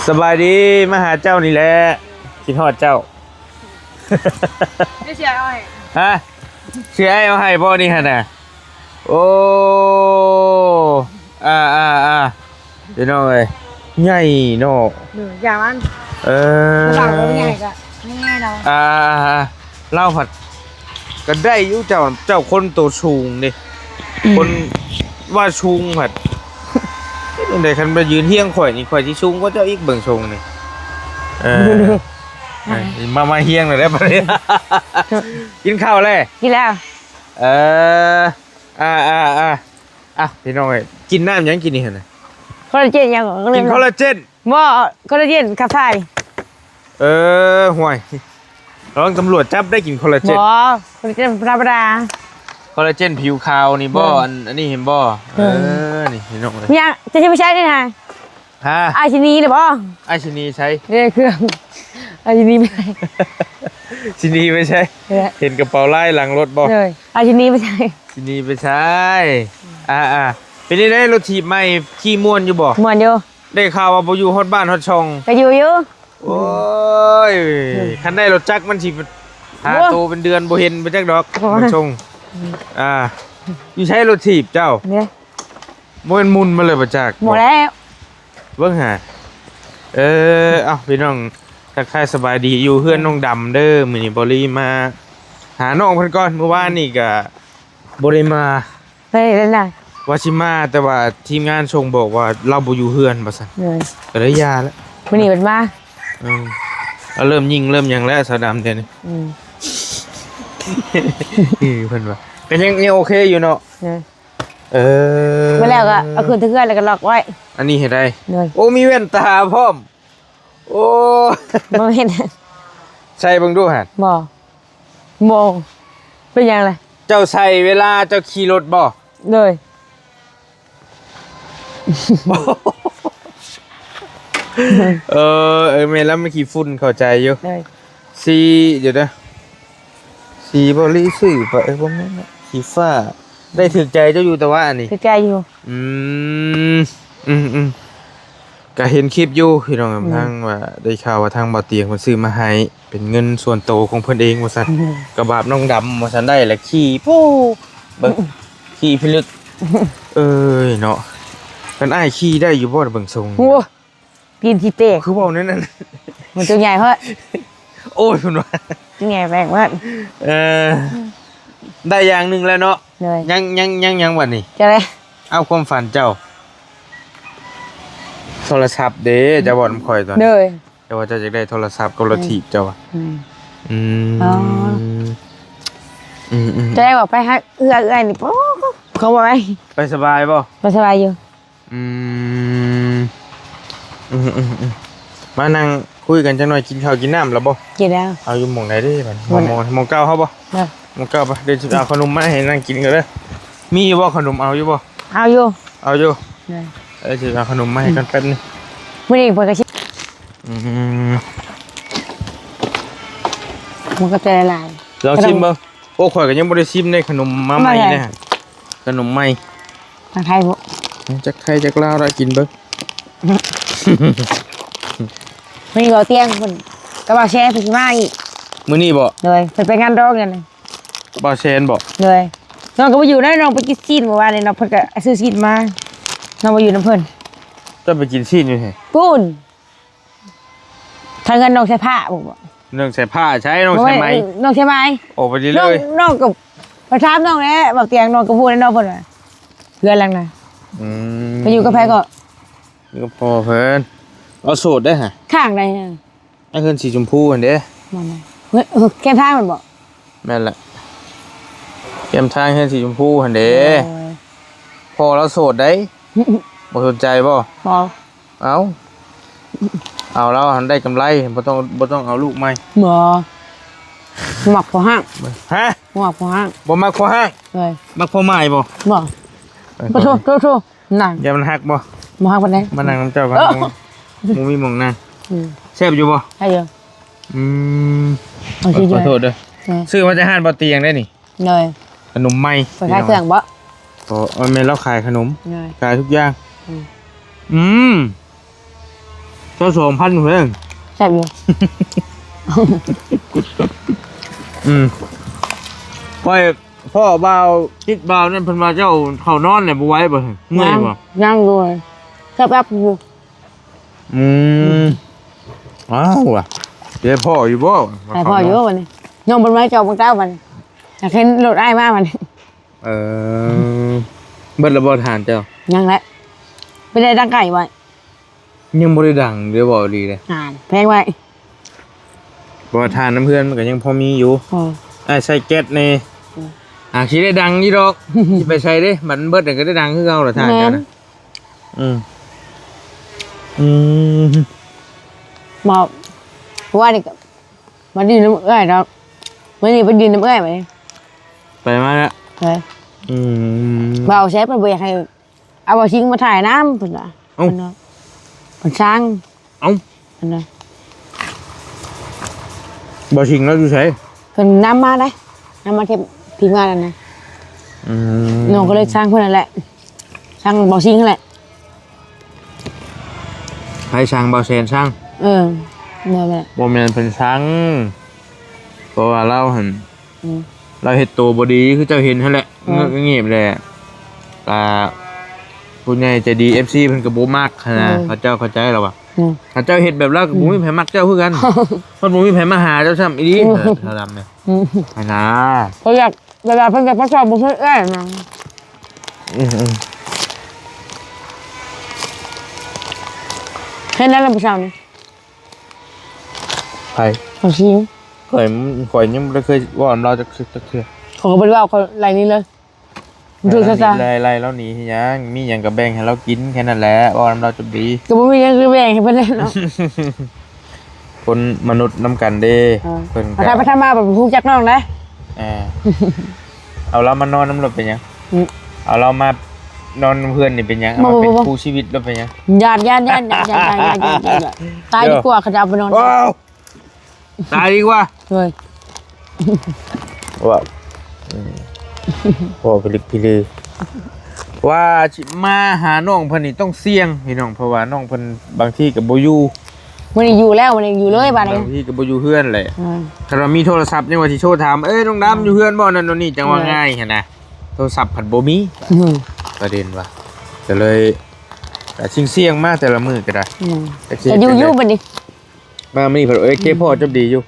ສະບາຍດີ ມາຫາເຈົ້ານີ້ແຫຼະ ຄິດຮອດເຈົ້າ. ເຈົ້າຊິເອົາໃຫ້ ຮະ? ຊິໃຫ້ເອົາໃຫ້ບໍ່ນີ້ຫັ້ນນະ? ໂອ້ ອາໆໆ ພີ່ນ້ອງເອີຍ ໃຫຍ່ເນາະ. ເອີ ຢ່າມັນ ເອີ ຜູ້ບ່າວກໍໃຫຍ່ກໍ ນີ້ເນາະ ອ່າ ລາວພັດກໍໄດ້ຢູ່ ເຈົ້າ ເຈົ້າຄົນໂຕສູງເດ້. ອືມ ຄົນວ່າສູງພັດ ຈັ່ງໃດ ຄັນມາຢືນຮຽງຂ້ອຍນີ້ ຂ້ອຍຊິສູງກວ່າເຈົ້າອີກ ເບິ່ງຊົງນີ້. ເອີ ມາ ມາຮຽງແລ້ວເດ້ບັດນີ້. ກິນເຂົ້າແລ້ວ? ກິນແລ້ວ. ເອີ ອ່າໆໆ ອ່ະ ພີ່ນ້ອງເອີຍ ກິນນ້ຳຫຍັງກິນນີ້ຫັ້ນນະ? ຄອລລາເຈນຫຍັງກໍ ກິນຄອລລາເຈນ. ບໍ່ ຄອລລາເຈນຂັບຖ່າຍ. ເອີ ຫ່ວຍ ລະວັງຕຳຫຼວດຈັບໄດ້ ກິນຄອລລາເຈນ. ບໍ່ ຄອລລາເຈນທຳມະດາ ຄອລລາເຈນຜິວຂາວນີ້ບໍ່? ເອີ ອັນ ອັນນີ້ເຫັນບໍ່? ເອີ ເອີ ນີ້ພີ່ນ້ອງເອີຍ ຫຍັງ ຈະຊິໄປໃຊ້ນີ້ນະ? ຮະ? ອ້າຍຊິໜີແລ້ວບໍ່? ອ້າຍຊິໜີໃສ? ເດ້ເຄື່ອງ ອ້າຍຊິໜີໄປໃສ? ຊິໜີໄປໃສ? ເອີ ເຫັນກະເປົາລາຍຫຼັງລົດບໍ່? ເອີ ອ້າຍຊິໜີໄປໃສ? ຊິໜີໄປໃສ? ອືມ ອ່າໆ ເປັນຈັ່ງໃດ ລົດຖີບໃໝ່ຂີ່ມ່ວນຢູ່ບໍ່? ມ່ວນຢູ່. ໄດ້ຂ່າວວ່າບໍ່ຢູ່ຮອດບ້ານຮອດຊ່ອງ. ກໍຢູ່ຢູ່. ໂອ້ຍ ອືມ ຄັນໄດ້ລົດຈັກມັນຊິຫາ ໂອ້ ໂຕເປັນເດືອນບໍ່ເຫັນບໍ່ຈັກດອກ. ໂອ້ຍ ມັນສົ່ງ ອືມ ອ່າ ຢູ່ໃສລົດຖີບເຈົ້າ? ເດ້ ບໍ່ແມ່ນໝຸ່ນມາເລີຍບໍ່ຈັກ. ບໍ່ແລ້ວ ເບິ່ງຫາ. ເອີ ເອົ້າ ພີ່ນ້ອງ ທັກທາຍສະບາຍດີ ຢູ່ເຮືອນນ້ອງດຳເດີ. ມື້ນີ້ບໍລີມາຫານ້ອງເພິ່ນກ່ອນ ມື້ວານນີ້ກະບໍ່ໄດ້ມາ. ໄປເລີຍນະ ວ່າຊິມາ ແຕ່ວ່າທີມງານສົ່ງບອກວ່າລາວບໍ່ຢູ່ເຮືອນວ່າຊັ້ນ. ເອີ ກໍເລີຍຢ່າແລ້ວ. ມື້ນີ້ເພິ່ນມາ. ເອີ ລາວເລີ່ມຍິງເລີ່ມຫຍັງແລ້ວ ສາວດຳດຽວນີ້. ອືມ ເອີ ເພິ່ນວ່າກໍຍັງ ຍັງໂອເຄຢູ່ເນາະ. ເອີ ເອີ ມາແລ້ວກໍເອົາຂຶ້ນເຮືອນແລ້ວກໍລັອກໄວ້. ອັນນີ້ເຮັດໄດ້. ໂອ້ ມີແວ່ນຕາພ້ອມ. ໂອ້ ບໍ່ເຫັນ ໃສ່ເບິ່ງດູຫັ້ນ. ບໍ່ ບໍ່ ເປັນຫຍັງລະ? ເຈົ້າໃສ່ເວລາເຈົ້າຂີ່ລົດບໍ່? ໂດຍ ເອີ ເອີ ແມ່ນລະ ມັນຂີ້ຝຸ່ນ ເຂົ້າໃຈຢູ່. ໂດຍ ສີ ດຽວເດີ ສີບໍລີຊື້ໄປ ເອີ ບໍ່ແມ່ນລະ ສີຟ້າ. ໄດ້ຖືກໃຈເຈົ້າຢູ່ ແຕ່ວ່າອັນນີ້ຖືກໃຈຢູ່. ອືມ ອືມໆ ກະເຫັນຄລິບຢູ່ພີ່ນ້ອງ. ອືມ ທາງວ່າໄດ້ຂ່າວວ່າທາງບ່າວຕຽງເພິ່ນຊື້ມາໃຫ້ ເປັນເງິນສ່ວນໂຕຂອງເພິ່ນເອງວ່າຊັ້ນ. ອືມ ກະບາບນ້ອງດຳວ່າຊັ້ນ ໄດ້ລະຂີ່ ໂອ້ ເບິ່ງ ອືມ ຂີ່ພິລຶກ. ເອີຍເນາະ ຄັນອ້າຍຂີ່ໄດ້ຢູ່ບໍ່ ເບິ່ງຊົງ. ໂອ້ ຕີນຊິແຕກ ຄືເວົ້າແນວນັ້ນ ມັນຕົວໃຫຍ່ໂພດ. ໂອ້ຍ ເພິ່ນວ່າຕົວໃຫຍ່ແປກເວີດ. ເອີ ໄດ້ຢ່າງໜຶ່ງແລ້ວເນາະ. ໂດຍ ຍັງ ຍັງ ຍັງ ຍັງບັດນີ້ ຈັ່ງໃດ? ເອົາ ຄວາມຝັນເຈົ້າ ໂທລະສັບເດ້ ເຈົ້າເວົ້ານຳຂ້ອຍຕອນ. ໂດຍ ແຕ່ວ່າເຈົ້າຢາກໄດ້ໂທລະສັບກັບລົດຖີບເຈົ້າ. ອືມ ອືມ ອໍ ອືມໆ ຈະໄດ້ບອກໄປຫາເອື້ອຍ ເອື້ອຍນີ້ ໂອ້ ເຂົາບໍ່ໄປ ໄປສະບາຍບໍ່? ໄປສະບາຍຢູ່. ອືມ ອືມໆໆ ມານັ່ງຄຸຍກັນຈັກໜ່ອຍ. ກິນເຂົ້າກິນນ້ຳແລ້ວບໍ່? ກິນແລ້ວ. ເອົາຢູ່ໝ່ອງໃດເດ້ບັດນີ້? ໝ່ອງ ໝ່ອງ ໝ່ອງເກົ່າເຮົາບໍ່? ເອີ ໝ່ອງເກົ່າ. ໄປ ດຽວຊິເອົາຂະໜົມມາໃຫ້ນັ່ງກິນກ່ອນເດີ. ມີຢູ່ບໍ່ຂະໜົມ? ເອົາຢູ່ບໍ່? ເອົາຢູ່. ເອົາຢູ່. ເອີ ຊິເອົາຂະໜົມມາໃຫ້ກ່ອນແປັບໜຶ່ງ. ມື້ນີ້ເພິ່ນກໍຊິ ອືມ ມັນກໍຈະຫຼາຍໆ. ລອງຊິມເບິ່ງ. ໂອ້ ຂ້ອຍກໍຍັງບໍ່ໄດ້ຊິມເດ້ ຂະໜົມມາໃໝ່ເດ້. ຂະໜົມໃໝ່. ທາງໄທບໍ່? ຈັກໄທຈັກລາວລະ ກິນເບິ່ງ. ມື້ນີ້ບໍ່ຕຽງເພິ່ນກັບບ່າວແຊນເພິ່ນຊິມາອີກ. ມື້ນີ້ບໍ່? ໂດຍ ເພິ່ນໄປງານດອງກັນ. ບ່າວແຊນບໍ່? ໂດຍ ນ້ອງກໍບໍ່ຢູ່ນະ ນ້ອງໄປກິນຊີ້ນມື້ວານນີ້ເນາະ ເພິ່ນກໍຊື້ຊີ້ນມາ ນ້ອງບໍ່ຢູ່ນຳເພິ່ນ. ເຈົ້າໄປກິນຊີ້ນຢູ່ໃສ? ພຸ້ນ ທາງເຮືອນນ້ອງສາຍຟ້າບໍ່? ນ້ອງສາຍຟ້າໃສ? ນ້ອງສາຍໄໝ? ນ້ອງສາຍໄໝ. ອອກໄປເລີຍ. ນ້ອງ ນ້ອງກໍໄປຖາມນ້ອງແຫຼະ ບ່າວຕຽງ ນ້ອງກໍຮູ້ແຫຼະເນາະ ເພິ່ນວ່າເຮືອນຫຼັງນະ. ອືມ ໄປຢູ່ກັບໃຜກໍ? ຢູ່ກັບພໍ່ເພິ່ນ. ເອົາໂສດໄດ້ຫະ? ຂ້າງໃດ? ເຮືອນສີຊົມພູຫັ້ນເດ້. ແຄມທາງຫັ້ນບໍ່? ແມ່ນແຫຼະ ແຄມທາງເຮືອນສີຊົມພູຫັ້ນເດ້. ໂອ້ຍ ພໍ່ລາວໂສດໄດ໋. ບໍ່ສົນໃຈບໍ່? ບໍ່. ເອົາ ເອົາລາວຫັ້ນໄດ້ກຳໄລ ບໍ່ຕ້ອງ ບໍ່ຕ້ອງເອົາລູກໃໝ່. ບໍ່ ມັກພໍ່ຮ້າງ. ຮະ? ມັກພໍ່ຮ້າງ. ບໍ່ມັກພໍ່ຮ້າງ? ເອີ ມັກພໍ່ໝ້າຍບໍ່? ບໍ່. ເອີ ໂທ ໂທ ໂທ ນັ່ງ ຢ່າມັນຮັກບໍ່? ບໍ່ຮັກປານໃດ. ມານັ່ງນຳເຈົ້າກ່ອນ. ບໍ່ມີໝ່ອງນັ່ງ. ອືມ ແຊບຢູ່ບໍ່? ໃຫ້ຢູ່. ອືມ ຂໍໂທດເດີ. ເອີ ຊື້ມາຈາກຮ້ານບ່າວຕຽງໄດ໋ນີ້. ໂດຍ ຂະໜົມໃໝ່. ເພິ່ນຂາຍເຄື່ອງບໍ່? ບໍ່ ແມ່ນລາວຂາຍຂະໜົມ. ໂດຍ ຂາຍທຸກຢ່າງ. ອືມ ອືມ ຊາວສອງພັນພຸ້ນເດ້. ແຊບຢູ່. ອືມ ຂ້ອຍພໍ້ບ່າວ ຕິດບ່າວນັ້ນ ເພິ່ນວ່າເຈົ້າເຂົ້ານອນແລ້ວບໍ່ໄຫວບໍ່? ເມື່ອຍບໍ່? ຍັງ ຍັງຢູ່ ແຊບໆຢູ່. ອືມ ອ້າວ ວ່າ ຊິໄດ້ພໍ້ຢູ່ບໍ່? ໄດ້ພໍ້ຢູ່ບັດນີ້. ນ້ອງເພິ່ນໄວ້ຈອກເບິ່ງເຕົ້າບັດນີ້ ຢາກເຫັນລົດອ້າຍມາບັດນີ້. ເອີ ເບິດແລ້ວບໍ່ຖ່ານເຈົ້າ? ຍັງແຫຼະ. ໄປໄດ້ຕັ້ງໄກ່ໄວ້ ຍັງບໍ່ໄດ້ດັງເດ້ ເວົ້າອີ່ຫຼີເດ້. ອ່າ ແພງໄວ້ ເພາະວ່າຖ່ານນຳເຮືອນມັນກໍຍັງພໍມີຢູ່. ເອີ ອ້າຍໃສ່ແກັສແດ່. ອືມ ອ່າ ຊິໄດ້ດັງຢູ່ດອກ. ຊິໄປໃສເດ້ ບັດມັນເບິດກໍໄດ້ດັງຄືເກົ່າລະ ຖ່ານເຈົ້ານະ. ແມ່ນ. ອືມ ອືມ ບໍ່ ວ່ານີ້ກໍມາດິນນຳເອື້ອຍດອກ. ມື້ນີ້ໄປດິນນຳເອື້ອຍໄປ ໄປມາແລ້ວ. ເອີ ອືມ ບ່າວແຊບເພິ່ນບໍ່ຢາກໃຫ້ ເອົາບ່າວຊິງມາຖ່າຍນຳເພິ່ນວ່າ. ເອົ້າ ເພິ່ນວ່າ ເພິ່ນຊ່າງ. ເອົ້າ ເພິ່ນວ່າ ບ່າວຊິງລາວຢູ່ໃສ? ເພິ່ນນຳມາໄດ໋ ນຳມາເກັບທີມງານນັ້ນນະ. ອືມ ນ້ອງກໍເລີຍຊ່າງເພິ່ນນັ້ນແຫຼະ ຊ່າງບ່າວຊິງຫັ້ນແຫຼະ. ໃຜຊ່າງ? ບ່າວແສນຊ່າງ. ເອີ ນັ້ນແຫຼະ. ບໍ່ແມ່ນເພິ່ນຊ່າງ ເພາະວ່າລາວຫັ້ນ ອືມ ລາວເຮັດໂຕບໍ່ດີຄືເຈົ້າເຫັນຫັ້ນແຫຼະ. ອືມ ເງີບແຫຼະ. ອ່າ ຜູ້ໃຫຍ່ໃຈດີ ເອັຟຊີ ເພິ່ນກໍບໍ່ມັກຫັ້ນນະ. ອືມ ເຂົາເຈົ້າເຂົ້າໃຈລາວວ່າ. ອືມ ຖ້າເຈົ້າເຮັດແບບລາວກໍ ອືມ ບໍ່ມີໃຜມັກເຈົ້າຄືກັນ. ມັນບໍ່ມີໃຜມາຫາເຈົ້າຊ້ຳອີ່ຫຼີ. ອືມ ເອີ ເຂົາດຳນີ້. ອືມ ຫັ້ນນະ ເພິ່ນຢາກ ເວລາເພິ່ນຢາກປະຊອບບໍ່ເພິ່ນເອື້ອຍນະ. ອືມ ເຫັນແລ້ວລະຜູ້ສາວນີ້. ໃຜ? ເອົາຊິງ. ຂ້ອຍ ຂ້ອຍຍັງບໍ່ໄດ້ເຄີຍເວົ້ານຳລາວຈັກ ຈັກເທື່ອ. ຂ້ອຍກໍບໍ່ໄດ້ເວົ້າ ຂ້ອຍໄລ່ໜີເລີຍ. ຖືກຊະ ໄລ່ ໄລ່ລາວໜີເຮັດຫຍັງ? ມີຫຍັງກໍແບ່ງໃຫ້ລາວກິນແຄ່ນັ້ນແຫຼະ ເວົ້ານຳລາວຈົບດີ. ກໍບໍ່ມີຫຍັງຄືແບ່ງໃຫ້ເພິ່ນແຫຼະເນາະ. ຄົນມະນຸດນຳກັນເດ້. ເອີ ເພິ່ນກໍ ໄປທຳມາແບບຮູ້ຈັກນ້ອງໄດ໋. ເອີ ເອົາລາວມານອນນຳໂລດເປັນຫຍັງ? ອືມ ເອົາລາວມານອນນຳເພື່ອນນີ້ເປັນຫຍັງ? ເອົາມາເປັນ ບໍ່ ບໍ່ ຄູ່ຊີວິດໂລດເປັນຫຍັງ? ຢ້ານ ຢ້ານ ຕາຍດີກວ່າ ເຂົາຈະເອົາໄປນອນ. ຕາຍດີກວ່າ. ໂດຍ ວ່າ ອືມ ເວົ້າພິລຶກພິລື ວ່າຊິມາຫານ້ອງເພິ່ນນີ້ຕ້ອງສ່ຽງພີ່ນ້ອງ ເພາະວ່ານ້ອງເພິ່ນບາງທີກໍບໍ່ຢູ່. ມື້ນີ້ຢູ່ແລ້ວ ມື້ນີ້ຢູ່ເລີຍບາດນີ້ ບາງທີກໍບໍ່ຢູ່ເຮືອນແຫຼະ. ອືມ ຄັນວ່າມີໂທລະສັບຍັງວ່າຊິໂທຖາມ ເອີຍ ນ້ອງດຳຢູ່ເຮືອນບໍ່ ນັ້ນໂນ່ນນີ້ ຈັ່ງວ່າງ່າຍຫັ້ນນະ. ໂທລະສັບພັດບໍ່ມີ. ອືມ ປະເດັນວ່າ ກໍເລີຍ ກໍຊິງສ່ຽງມາແຕ່ລະມື້ກໍໄດ້. ອືມ ກໍຊິ ກໍຢູ່ ຢູ່ບັດນີ້. ມາມື້ນີ້ເພິ່ນ ເອີຍ ເຄພໍ້ຈົບດີຢູ່.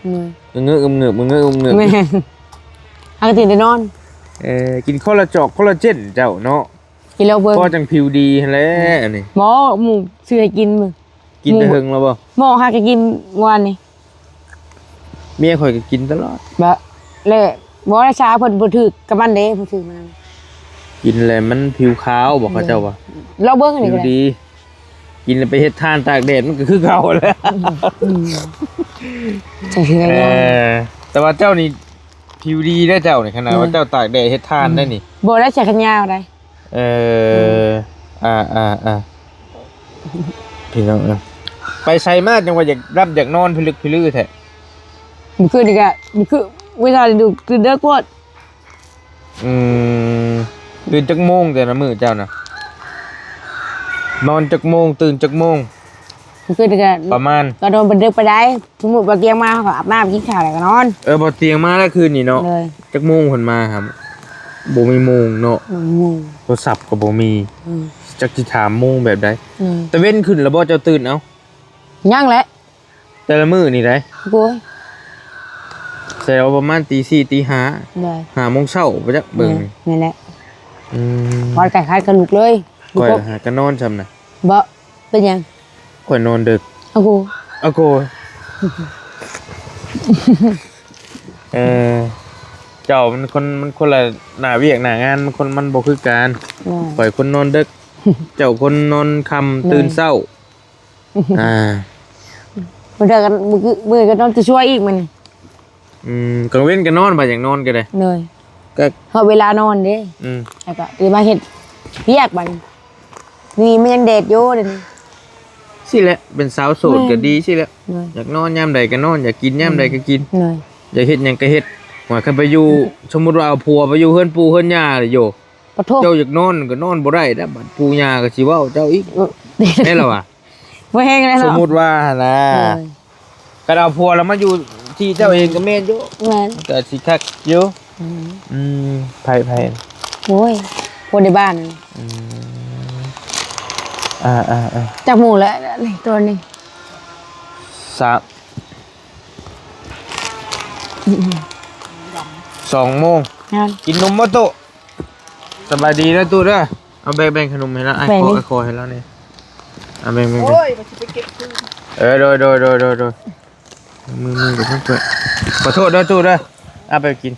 ອືມ ເງີບເງີບ ເງີບເງືອບ. ແມ່ນ ຫາກໍຕື່ນແຕ່ນອນ. ເອີ ກິນຄໍລາຈອກ ຄໍລາເຈນເຈົ້າເນາະ ກິນແລ້ວເບິ່ງ ພໍຈັ່ງຜິວດີຫັ້ນແຫຼະ. ອືມ ອັນນີ້ ໝໍ ໝູ່ຊື້ໃຫ້ກິນມື້ ກິນແຕ່ເຫິງແລ້ວບໍ່? ໝໍຫາກໍກິນວານນີ້. ເມຍຂ້ອຍກໍກິນຕະຫຼອດ. ບໍ່ ແລະ ບໍ່ໄດ້ຊາເພິ່ນ ບໍ່ຖືກກັບມັນເດ້ ຜູ້ຖືກມັນ. ກິນແລ້ວມັນຜິວຂາວບໍ່ ເຂົາເຈົ້າວ່າ. ລອງເບິ່ງອັນນີ້ກໍໄດ້ ຜິວດີ. ກິນແລ້ວໄປເຮັດຖ່ານຕາກແດດ ມັນກໍຄືເກົ່າແຫຼະ. ອືມ ຈັ່ງຊີ້ແຫຼະ. ເອີ ແຕ່ວ່າເຈົ້ານີ້ຜິວດີເດ້ເຈົ້ານີ້ ຂະໜາດວ່າເຈົ້າຕາກແດດເຮັດຖ່ານໄດ້ນີ້. ອືມ ບໍ່ໄດ້ໃສ່ແຂນຍາວໃດ. ເອີ ອືມ ອ່າໆໆ ພີ່ນ້ອງເອີຍ ໄປໃສມາຈັ່ງວ່າຢາກຫຼັບຢາກນອນພິລຶກພິລືແທ້? ມື້ຄືນນີ້ກະ ມື້ຄືນ ເວລາດຶກ ຕື່ນເດິກໂພດ. ອືມ ຕື່ນຈັກໂມງແຕ່ລະມື້ເຈົ້ານະ? ນອນຈັກໂມງ ຕື່ນຈັກໂມງ? ຄືນກໍປະມານ ກໍນອນບໍ່ເດິກປານໃດ. ສົມມຸດວ່າຕຽງມາ ເຮົາກໍອາບນ້ຳກິນຂ້າວແລ້ວກໍນອນ. ເອີ ພໍຕຽງມາແລ້ວຄືນນີ້ເນາະ. ໂດຍ ຈັກໂມງເພິ່ນມາຫາ? ບໍ່ມີໂມງເນາະ. ບໍ່ມີໂມງ ໂທລະສັບກໍບໍ່ມີ. ອືມ ຈັກຊິຖາມໂມງແບບໃດ. ອືມ ຕາເວັນຂຶ້ນແລ້ວບໍ່ ເຈົ້າຕື່ນເອົາ? ຍັງແຫຼະ ແຕ່ລະມື້ນີ້ໃດ. ໂອ້ຍ ແຕ່ວ່າປະມານຕີສີ່ ຕີຫ້າ. ໂດຍ ຫ້າໂມງເຊົ້າບໍ່ຈັກເບິ່ງ. ແມ່ນແຫຼະ. ອືມ ຮອດໃກ້ໆກໍລຸກເລີຍ. ຂ້ອຍຫາກໍນອນຊ່ຳນະ. ບໍ່ ເປັນຫຍັງ? ຂ້ອຍນອນເດິກ. ອາໂກ ອາໂກ ເອີ ເຈົ້າມັນຄົນ ມັນຄົນລະໜ້າວຽກໜ້າງານ ມັນຄົນ ມັນບໍ່ຄືກັນ. ໂດຍ ຂ້ອຍຄົນນອນເດິກ ເຈົ້າຄົນນອນຄ່ຳ ໂດຍ ຕື່ນເຊົ້າ. ອ່າ ບາງເທື່ອກໍມື້ ມື້ກໍນອນແຕ່ຊົ່ວອີກມື້ນີ້. ອືມ ກາງເວັນກໍນອນ ບາດຢາກນອນກໍໄດ້. ໂດຍ ກໍຮອດເວລານອນເດ້. ອືມ ແລ້ວກໍຕື່ນມາເຮັດວຽກບາດນີ້. ນີ້ມັນຍັງແດດຢູ່ເດນີ້. ຊີ້ແຫຼະ ເປັນສາວໂສດກໍດີຊີ້ແຫຼະ. ໂດຍ ຢາກນອນຍາມໃດກໍນອນ ຢາກກິນຍາມໃດກໍກິນ. ໂດຍ ຢາກເຮັດຫຍັງກໍເຮັດ. ວ່າຄັນໄປຢູ່ ສົມມຸດວ່າເອົາຜົວໄປຢູ່ເຮືອນປູ່ເຮືອນຍ່ານີ້ໂຍ ປະໂທ ເຈົ້າຢາກນອນກໍນອນບໍ່ໄດ້ນະ ບັດປູ່ຍ່າກໍຊິເວົ້າເຈົ້າອີກ. ເອີ ແມ່ນລະວະ? ບໍ່ແຮງແລ້ວເນາະ ສົມມຸດວ່າຫັ້ນນະ ເອີ ຄັນເອົາຜົວແລ້ວມາຢູ່ທີ່ເຈົ້າເອງກໍແມ່ນຢູ່ ແມ່ນ ກໍຊິຄັກຢູ່ ອືມ ອືມ ໃຜ ໃຜ ໂອ້ຍ ຄົນໃນບ້ານ ອືມ ອ່າໆໆ ຈັກໂມງແລ້ວນີ້ ຕອນນີ້ ສາມ ອືມ ສອງໂມງ ງານ ກິນນົມບໍ່ຕູ້? ສະບາຍດີເດີຕູ້ເດີ ເອົາແບ່ງ ແບ່ງຂະໜົມໃຫ້ລາວ ອ້າຍ ແບ່ງ ຂໍ ນີ້ ອ້າຍຂໍໃຫ້ລາວແດ່ ເອົາແບ່ງ ແບ່ງ ໂອ້ຍ ວ່າຊິໄປເກັບຄືນ ເອີ ໂດຍ ໂດຍ ໂດຍ ໂດຍ ມື ມືກໍເພິ່ນເປີດ ຂໍໂທດເດີຕູ້ເດີ ເອົາໄປກິນ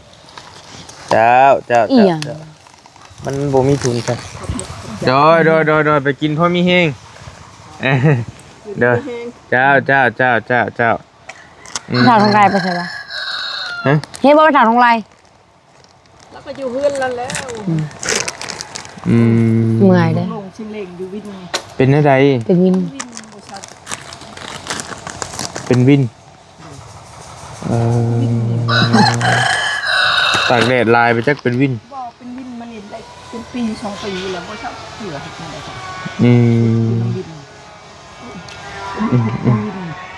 ເຈົ້າ ເຈົ້າ ອີຫຍັງ ເຈົ້າ ເຈົ້າ ມັນບໍ່ມີທຸງຊະ ໂດຍ ໂດຍ ໂດຍ ໂດຍ ໄປກິນພໍມີແຮງ ເອີ ໂດຍ ເຈົ້າ ເຈົ້າ ເຈົ້າ ເຈົ້າ ເຈົ້າ ອືມ ເຖົ້າທອງໄລໄປໃສວະ? ຮະ? ເຫັນບໍ່ ເຖົ້າທອງໄລ? ລາວກໍຢູ່ເຮືອນລາວແລ້ວ ອືມ ອືມ ເມື່ອຍເດ້ ລົງຊິເລັ່ງຢູ່ວິນນີ້ ເປັນແນວໃດ? ເປັນວິນ ວິນບໍ່ຊັດ ເປັນວິນ ເອີ ຕາກແດດຫຼາຍໄປຈັກເປັນວິນ ບໍ່ ເປັນວິນມານີ້ໄດ້ເປັນປີສອງປີແລ້ວ ບໍ່ຊັດເທື່ອ ເຮັດຈັ່ງໃດ ອືມ ຢູ່ນຳວິນ ອືມ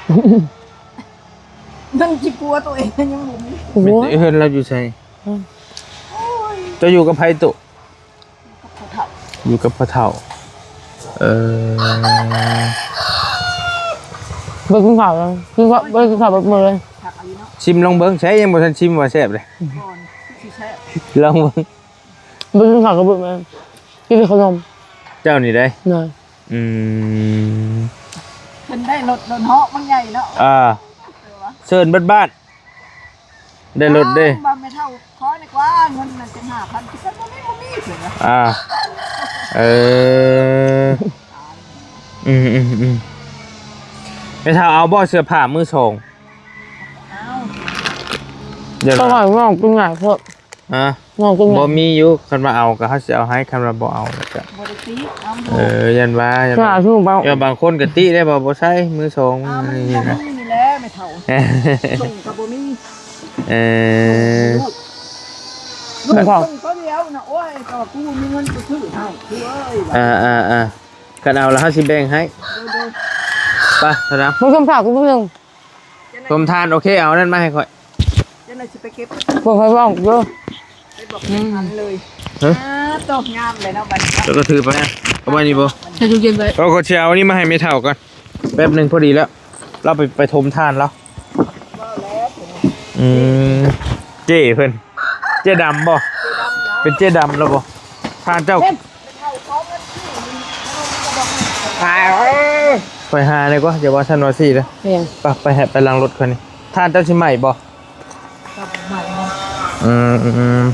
ອືມ ມັນຊິປົວໂຕເອງຍັງບໍ່ມີ ໂອ້ຍ ເຮືອນລາວຢູ່ໃສ? ອືມ ໂອ້ຍ ເຈົ້າຢູ່ກັບໃຜຕຸ? ຢູ່ກັບພໍ່ເຖົ້າ ຢູ່ກັບພໍ່ເຖົ້າ ເອີ ບໍ່ກິນເຂົ້າ ກິນເຂົ້າ ບໍ່ໄດ້ກິນເຂົ້າເບິດມື້ເລີຍ ຄັກອີ່ຫຼີເນາະ ຊິມລອງເບິ່ງ ໃສຍັງບໍ່ທັນຊິມວ່າແຊບເລີຍ ອືມ ລອງເບິ່ງ ບໍ່ກິນເຂົ້າກໍເບິດມື້ ກິນແຕ່ຂະໜົມ ເຈົ້ານີ້ໄດ໋ ໂດຍ ອືມ ເພິ່ນໄດ້ລົດ ລົດເຫາະບັກໃຫຍ່ເນາະ ອ່າ ເຊີນເບິດບ້ານ ໄດ້ລົດເດ້ ບາງແມ່ເຖົ້າຂໍແດ່ກວ່າ ເງິນນັ້ນເປັນຫ້າພັນ ຊິໄປບໍ່ມີ ບໍ່ມີ ເພິ່ນວ່າ ອ່າ ເອີ ອືມໆໆ ແມ່ເຖົ້າເອົາບໍ່ເສື້ອຜ້າມືສອງ? ເອົາ ດຽວ ກໍວ່ານ້ອງກິນຫຍັງເພາະ ຮະ? ນ້ອງກິນຫຍັງ? ບໍ່ມີຢູ່ ຄັນວ່າເອົາກໍເຮົາຊິເອົາໃຫ້ ຄັນວ່າບໍ່ເອົາແລ້ວກໍ ບໍ່ໄດ້ຕິ ເອົາຢູ່ ເອີ ຢ້ານວ່າ ຢ້ານວ່າ ເອີ ບາງຄົນກໍຕິໄດ້ ບໍ່ ບໍ່ໃຊ້ມືສອງ ອ່າ ມັນ ນີ້ ນີ້ ບໍ່ ນະ ມີນີ້ແຫຼະແມ່ເຖົ້າ ສົ່ງກໍບໍ່ມີ ເອີ ລູກ ລູກສົ່ງຕົວດຽວນະ ໂອ້ຍ ກໍວ່າກູບໍ່ມີເງິນໄປຊື້ໃຫ້ ຄືເອີຍ ອ່າໆໆ ຄັນເອົາແລ້ວເຮົາຊິແບ່ງໃຫ້ ໂດຍໆ ໄປ ສະດຳ ບໍ່ສົມພາກກູບໍ່ເຖິງ ສົມທານ ໂອເຄ ເອົານັ້ນມາໃຫ້ຂ້ອຍ ຈັ່ງໃດຊິໄປເກັບ ບໍ່ຄ່ອຍເວົ້າເດີ ໄປບອກ ອືມ ທັນເລີຍ ຮະ? ອ່າ ຕົກງາມເລີຍເນາະບັດນີ້ ແລ້ວກໍຖືໄປ ເອົາໄວ້ນີ້ບໍ່? ໃສ່ຕູ້ເຢັນໄວ້ ເອົາ ຂ້ອຍຊິເອົານີ້ມາໃຫ້ແມ່ເຖົ້າກ່ອນ ແປັບໜຶ່ງພໍດີແລ້ວ ລາວໄປ ໄປຖົມຖ່ານລາວ ອືມ ເຈ້ເພິ່ນ ເຈ້ດຳບໍ່? ເປັນເຈ້ດຳແລ້ວບໍ່? ທ່ານເຈົ້າ ຂ້ອຍຫາແດ່ກວ່າ ຢ່າວ່າຊັ້ນວ່າຊີ້ເດີ ເປັນຫຍັງ? ໄປ ໄປໃຫ້ ໄປຫຼັງລົດຂ້ອຍນີ້ ທ່ານເຈົ້າຊິໄໝ້ບໍ່? ອືມ ອືມ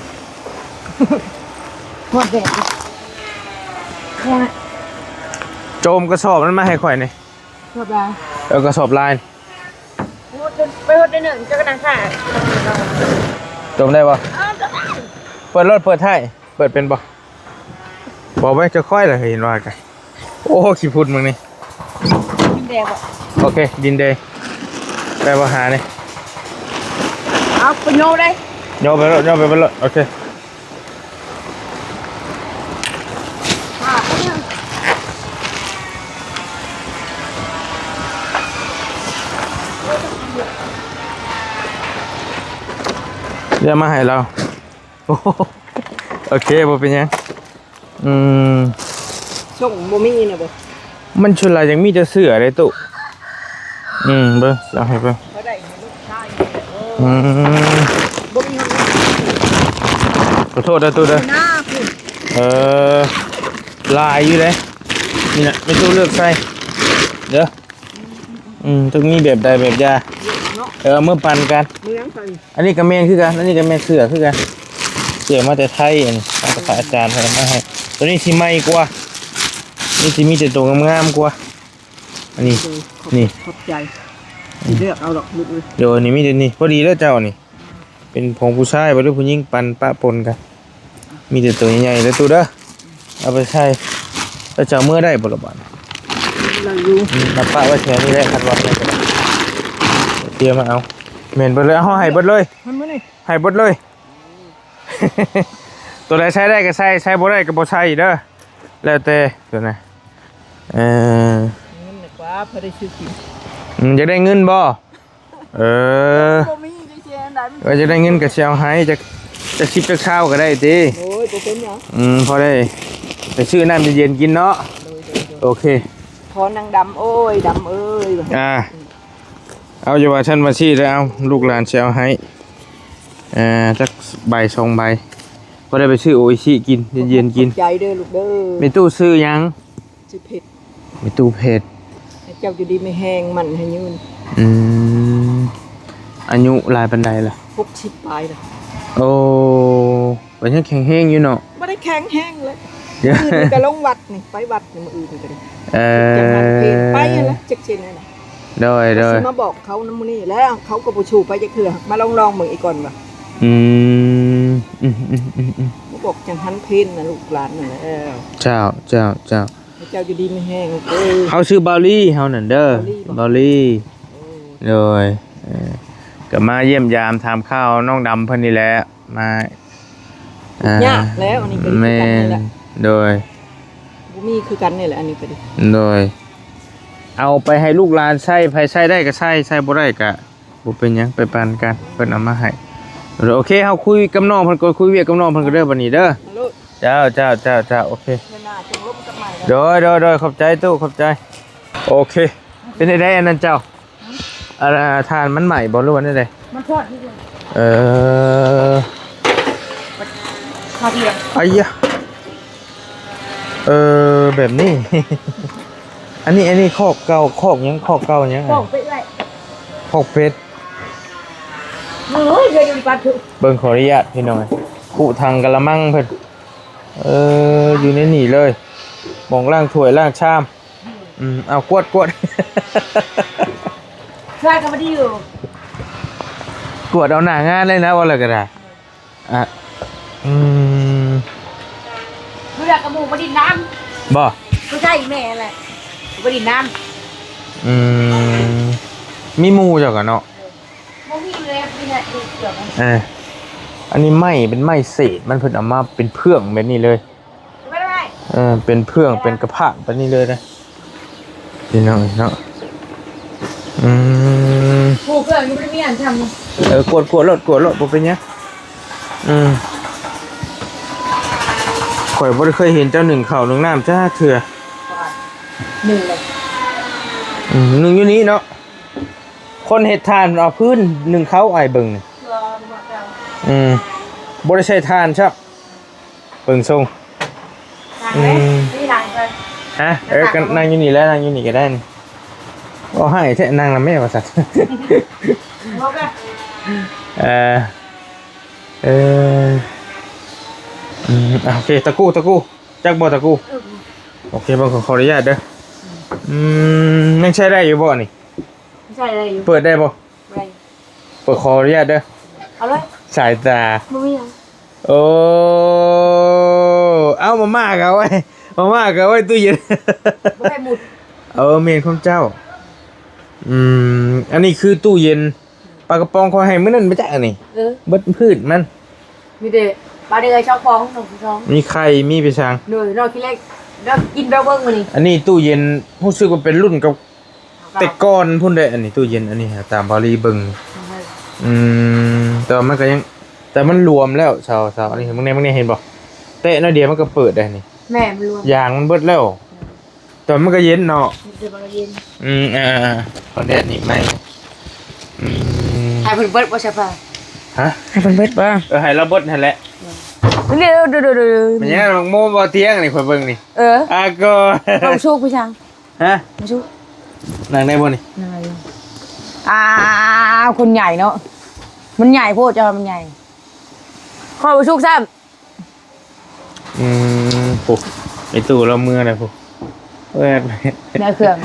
ຮອດແດດ ໂຈມກະສອບນັ້ນມາໃຫ້ຂ້ອຍນີ້ ກະສອບລາຍ ເອີ ກະສອບລາຍ ໄປຮອດເດີໜຶ່ງ ເຈົ້າກໍນັ່ງຖ້າ ໂຈມໄດ້ບໍ່? ເອົາ ເປີດລົດ ເປີດທ້າຍ ເປີດເປັນບໍ່? ບໍ່ໄວ້ ຈະຄ່ອຍລະ ເຫັນວ່າກະ ໂອ້ ຂີ້ຝຸ່ນມຶງນີ້ ດິນແດງບໍ່? ໂອເຄ ດິນແດງ ໄປບໍ່ຫານີ້ ເອົາ ໄປໂຍໄດ້ ໂຍໄປໂລດ ໂຍໄປ ໄປໂລດ ໂອເຄ ດຽວມາໃຫ້ລາວ ໂອເຄ ບໍ່ເປັນຫຍັງ ອືມ ສົ່ງບໍ່ມີນະບໍ່? ມັນສ່ວນຫຼາຍຍັງມີແຕ່ເສື້ອເດ້ຕູ້ ອືມ ເບິ່ງ ເອົາໃຫ້ເບິ່ງ ບໍ່ໄດ້ໃຫ້ລູກຊາຍ ອືມ ບໍ່ມີເງິນ ຂໍໂທດເດີຕູ້ເດີ ໜ້າພຸ້ນ ເອີ ຫຼາຍຢູ່ເດ້ ນີ້ນະ ແມ່ຕູ້ເລືອກໃສ່ເດີ ອືມ ຕ້ອງມີແບບໃດແບບຢາ ເອີ ເອົາມາປັນກັນ ອັນນີ້ກໍແມ່ນຄືກັນ ອັນນີ້ກໍແມ່ນເສື້ອຄືກັນ ເສື້ອມາແຕ່ໄທ ອັນນີ້ ເອົາໄປຝາກອາຈານເພິ່ນເອົາມາໃຫ້ ໂຕນີ້ຊິໃໝ່ກວ່າ ນີ້ຊິມີແຕ່ໂຕງາມໆກວ່າ ອັນນີ້ ໂດຍ ຂອບ ນີ້ ຂອບໃຈ ຊິເລືອກເອົາດອກລູກເອີຍ ໂດຍ ນີ້ມີແຕ່ນີ້ ພໍດີເດີເຈົ້ານີ້ ເປັນຂອງຜູ້ຊາຍບໍ່ ຫຼືຜູ້ຍິງ ປັນປະປົນກັນ ມີແຕ່ໂຕໃຫຍ່ໆເດີຕູ້ເດີ ເອົາໄປໃສ່ ແລ້ວຈະເອົາເມືອໄດ້ບໍ່ລະບາດ ໄດ້ຢູ່ ອືມ ເອົາປະໄວ້ແຖວນີ້ແຫຼະ ຄັນວ່າແມ່ນກໍໄດ້ ຕຽມມາເອົາ ແມ່ນເບິດເລີຍ ເຮົາໃຫ້ເບິດເລີຍ ໃຫ້ເບິດເລີຍ ໂຕໃດໃຊ້ໄດ້ກໍໃສ່ ໃຊ້ບໍ່ໄດ້ກໍບໍ່ໃສ່ເດີ ແລ້ວແຕ່ໂຕນະ ເອີ ເງິນດີກວ່າ ອ່າ ພໍໄດ້ຊື້ກິນ. ອືມ ຢາກໄດ້ເງິນບໍ່? ເອີ ບໍ່ມີ ຈັ່ງຊີ້ອັນໃດມັນ ວ່າຢາກໄດ້ເງິນກໍຊິເອົາໃຫ້ ຈັກ ຈັກສິບຈັກຊາວກໍໄດ້ຕິ. ໂອ້ຍ ບໍ່ເປັນຫຍັງ. ອືມ ພໍໄດ້ໄປຊື້ນ້ຳເຢັນໆກິນເນາະ. ໂດຍໆໆ ໂອເຄ. ຂໍນາງດຳ ໂອ້ຍ ດຳເອີຍ ອ່າ ເອົາ ຢ່າວ່າຊັ້ນວ່າຊີ້ເດີ ເອົາ ລູກຫຼານຊິເອົາໃຫ້ ເອີ ຈັກໃບສອງໃບ ພໍໄດ້ໄປຊື້ໂອອິຊິກິນ ເຢັນໆກິນ. ຂອບໃຈເດີລູກເດີ. ແມ່ຕູ້ຊື່ຫຍັງ? ຊື່ເພັດ. ແມ່ຕູ້ເພັດ. ໃຫ້ເຈົ້າຢູ່ດີມີແຮງ ໝັ້ນໃຫ້ຍືນ. ອືມ ອາຍຸຫຼາຍປານໃດລະ? ຫົກສິບປາຍລະ. ໂອ້ ກໍຍັງແຂງແຮງຢູ່ເນາະ. ບໍ່ໄດ້ແຂງແຮງເລີຍ. ມື້ອື່ນກໍລົງວັດນີ້ ໄປວັດນີ້ ມື້ອື່ນກໍໄດ້. ເອີ ຈັກມັນເພນໄປຫັ້ນລະ ຈັກຊິແນວໃດ. ໂດຍໆ ຊິມາບອກເຂົານຳມື້ນີ້ແລ້ວ ເຂົາກໍບໍ່ສູ້ໄປຈັກເທື່ອ. ມາລອງໆເບິ່ງອີກກ່ອນວ່າ. ອືມ ອືມໆໆໆ ມາບອກຈັງຫັນເພນນະ ລູກຫຼານນັ້ນແຫຼະ. ເຈົ້າ ເຈົ້າ ເຈົ້າ. ໃຫ້ເຈົ້າຢູ່ດີມີແຮງເດີ. ເຮົາຊື່ເບົາລີ ເຮົານັ້ນເດີ ເບົາລີບໍ? ເບົາລີ. ໂອ້ ໂດຍ ເອີ ກໍມາຢ້ຽມຢາມຖາມຂ່າວນ້ອງດຳເພິ່ນນີ້ແຫຼະ ມາ ທຸກຍາກແລ້ວ ອັນນີ້ກໍ ແມ່ນ ຄືກັນນີ້ແຫຼະ. ໂດຍ ບໍ່ມີຄືກັນນີ້ແຫຼະ ອັນນີ້ກໍດີ. ໂດຍ ເອົາໄປໃຫ້ລູກຫຼານໃຊ້ ໃຜໃຊ້ໄດ້ກໍໃຊ້ ໃຊ້ບໍ່ໄດ້ກໍ ບໍ່ເປັນຫຍັງ ໄປປັນກັນ ເພິ່ນເອົາມາໃຫ້. ໂອເຄ ເຮົາຄຸຍກັບນ້ອງເພິ່ນກ່ອນ ຄຸຍວຽກກັບນ້ອງເພິ່ນກ່ອນເດີ ບັດນີ້ເດີ. ເຈົ້າ ເຈົ້າ ເຈົ້າ ເຈົ້າ ໂອເຄ. ໂດຍ ໂດຍ ໂດຍ ຂອບໃຈຕູ້ ຂອບໃຈ. ໂອເຄ ເປັນໄດອັນນັ້ນເຈົ້າ? ອັນ ຖ່ານມັນໄໝ້ບໍ່ ຫຼືວ່າແນວໃດ? ມັນທອດຢູ່. ເອີ ຂ້າວທຽງ. ໄອ້ຍະ ເອີ ແບບນີ້. ອັນນີ້ ອັນນີ້ຄອກເກົ່າ ຄອກຫຍັງ ຄອກເກົ່າຫຍັງ? ຄອກເປັດເອື້ອຍ ຄອກເປັດ. ໂອ້ຍ ເຮືອນຢູ່ປັດ ເບິ່ງ ຂໍອະນຸຍາດພີ່ນ້ອງ ຄຸຖັງກະລະມັງເພິ່ນ. ເອີ ຢູ່ໃນນີ້ເລີຍ ໝ່ອງລ້າງຖ້ວຍລ້າງຊາມ. ອືມ ເອົາ ກວດ ກວດ ຊ່ວຍກັນບໍ່ດີຢູ່ ກວດເອົາໜ້າງານເລີຍນະ ວ່າແລ້ວກໍໄດ້. ອ່ະ ອືມ ເວລາກັບໝູ່ບໍ່ດິນນ້ຳ ບໍ່? ຜູ້ຊາຍແມ່ແຫຼະບໍ່ດິນນ້ຳ. ອືມ ມີໝູ່ເຈົ້າກໍເນາະ. ບໍ່ມີແລ້ວ ມີແຕ່ດຽວກັນ. ເອີ ອັນນີ້ໄມ້ ເປັນໄມ້ເສດ ມັນເພິ່ນເອົາມາເປັນເຟືອງແບບນີ້ເລີຍ. ເອີ ເປັນເຟືອງ ເປັນກະພາກປານນີ້ເລີຍນະ ພີ່ນ້ອງເນາະ. ອືມ ຜູ້ເຟືອງນີ້ບໍ່ໄດ້ມີອັນທຳ. ເອີ ກວດ ກວດໂລດ ກວດໂລດ ບໍ່ເປັນຫຍັງ. ອືມ ຂ້ອຍບໍ່ໄດ້ເຄີຍເຫັນເຈົ້າໜຶ້ງເຂົ້າໜຶ້ງນ້ຳຈັກເທື່ອ. ໜຶ້ງເລີຍ. ອືມ ໜຶ້ງຢູ່ນີ້ເນາະ. ຄົນເຮັດຖ່ານເອົາພື້ນໜຶ້ງເຂົ້າ ອ້າຍເບິ່ງນີ້. ອືມ ບໍ່ໄດ້ໃຊ້ຖ່ານຊ້ຳ. ເບິ່ງຊົງ. ອືມ ນີ້ນາງເພິ່ນ. ຮະ? ເອີ ກໍນັ່ງຢູ່ນີ້ແຫຼະ ນັ່ງຢູ່ນີ້ກໍໄດ້ນີ້. ເວົ້າຮ້າຍແທ້ ນັ່ງນຳແມ່ວ່າຊັ້ນ. ເອີ ເອີ ອືມ ໂອເຄ ຕະກູ້ ຕະກູ້ ຈັກບໍ່ຕະກູ້? ເອີ ໂອເຄ ເບິ່ງ ຂໍອະນຸຍາດເດີ. ອືມ ຍັງໃຊ້ໄດ້ຢູ່ບໍ່ນີ້? ໃຊ້ໄດ້ຢູ່. ເປີດໄດ້ບໍ່? ໄດ້. ເປີດ ຂໍອະນຸຍາດເດີ. ເອົາເລີຍ. ສາຍຕາ ບໍ່ມີຫຍັງ. ໂອ້ ເອົາ ມາມ່າກໍເອົາໄວ້ ມາມ່າກໍເອົາໄວ້ຕູ້ເຢັນ ບໍ່ໃຫ້ໝຸດ. ເອີ ແມ່ນຄວາມເຈົ້າ. ອືມ ອັນນີ້ຄືຕູ້ເຢັນ ປາກະປ໋ອງຂ້ອຍໃຫ້ມື້ນັ້ນມາຈາກອັນນີ້. ເອີ ເບິດພືດມັນ ມີແຕ່ປາເດືອຍຊອກຟອງ ສອງຊອງ ມີໄຂ່ ມີໄປສັງ. ໂດຍ ນອກກິນເລັກ ນອກກິນແບບເບິ່ງມື້ນີ້. ອັນນີ້ຕູ້ເຢັນ ຮູ້ສຶກວ່າເປັນລຸ້ນເກົ່າ ແຕ່ກ່ອນພຸ້ນເດ້. ອັນນີ້ຕູ້ເຢັນ ອັນນີ້ ຕາມບາລີເບິ່ງ. ອືມ ແຕ່ວ່າມັນກໍຍັງ ແຕ່ມັນລວມແລ້ວ ຊາວ ຊາວ ອັນນີ້ ເບິ່ງແດ່ ເບິ່ງແດ່ ເຫັນບໍ່? ແຕະໜ້ອຍດຽວມັນກໍເປີດໄດ້ນີ້. ແມ່ນ ມັນລວມ ຢາງມັນເບິດແລ້ວ. ແຕ່ມັນກໍເຢັນເນາະ. ແຕ່ມັນກໍເຢັນ. ອືມ ອ່າໆ ເອົາແດດນີ້ໃໝ່. ອືມ ໃຫ້ເພິ່ນເບິດບໍ່ ສະພາ? ຮະ? ໃຫ້ເພິ່ນເບິດບໍ່? ເອີ ໃຫ້ລາວເບິດຫັ້ນແຫຼະ. ເດີໆໆໆ ແມ່ນຫຍັງ ໝາກໂມບໍ່ຕຽງນີ້ ຂ້ອຍເບິ່ງນີ້. ເອີ ອາກໍ ເອົາສຸກໄປສັງ. ຮະ? ມາຊຸ ນັ່ງໄດ້ບໍ່ນີ້? ນັ່ງໄດ້ຢູ່. ອ້າວ ຄົນໃຫຍ່ເນາະ ມັນໃຫຍ່ໂພດ ເຈົ້າວ່າມັນໃຫຍ່ ຂ້ອຍບໍ່ຊຸກຊ້ຳ. ອືມ ໂອ້ ໄອ້ຕູ້ລາວເມືອແລ້ວພຸ້ນ. ເອີ ແນວເຄື່ອງ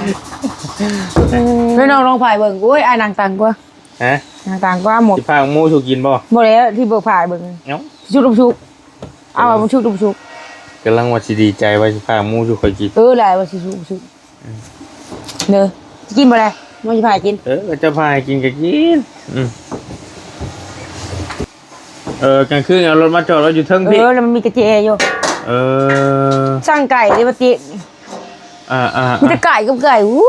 ເອີ ໄປນ້ອງລອງພາຍເບິ່ງ. ໂອ້ຍ ອ້າຍນັ່ງຕ່ຳກວ່າ. ຮະ? ນັ່ງຕ່ຳກວ່າໝົດ. ຊິພາໝູສູ່ກິນບໍ່? ບໍ່ແລ້ວ ທີ່ບໍ່ພາຍເບິ່ງ. ເອົ້າ ຊຸກບໍ່ຊຸກ? ເອົາ ເອົາ ບໍ່ຊຸກບໍ່ຊຸກ. ກຳລັງວ່າຊິດີໃຈວ່າຊິພາໝູສູ່ຂ້ອຍກິນ. ເອີ ຫຼາຍວ່າຊິຊຸກບໍ່ຊຸກ. ອືມ ເດີ ຊິກິນບໍ່ໄດ້ ມັນຊິພາໃຫ້ກິນ. ເອີ ເຈົ້າພາໃຫ້ກິນກໍກິນ. ອືມ ເອີ ກາງຄືນເອົາລົດມາຈອດໄວ້ຢູ່ເທິງພີ້. ເອີ ແລ້ວມັນມີກະແຈຢູ່. ເອີ ສັ່ງໄກ່ເດ້ ວ່າຕິ. ອ່າໆໆ ມີແຕ່ໄກ່ກັບໄກ່. ຫູ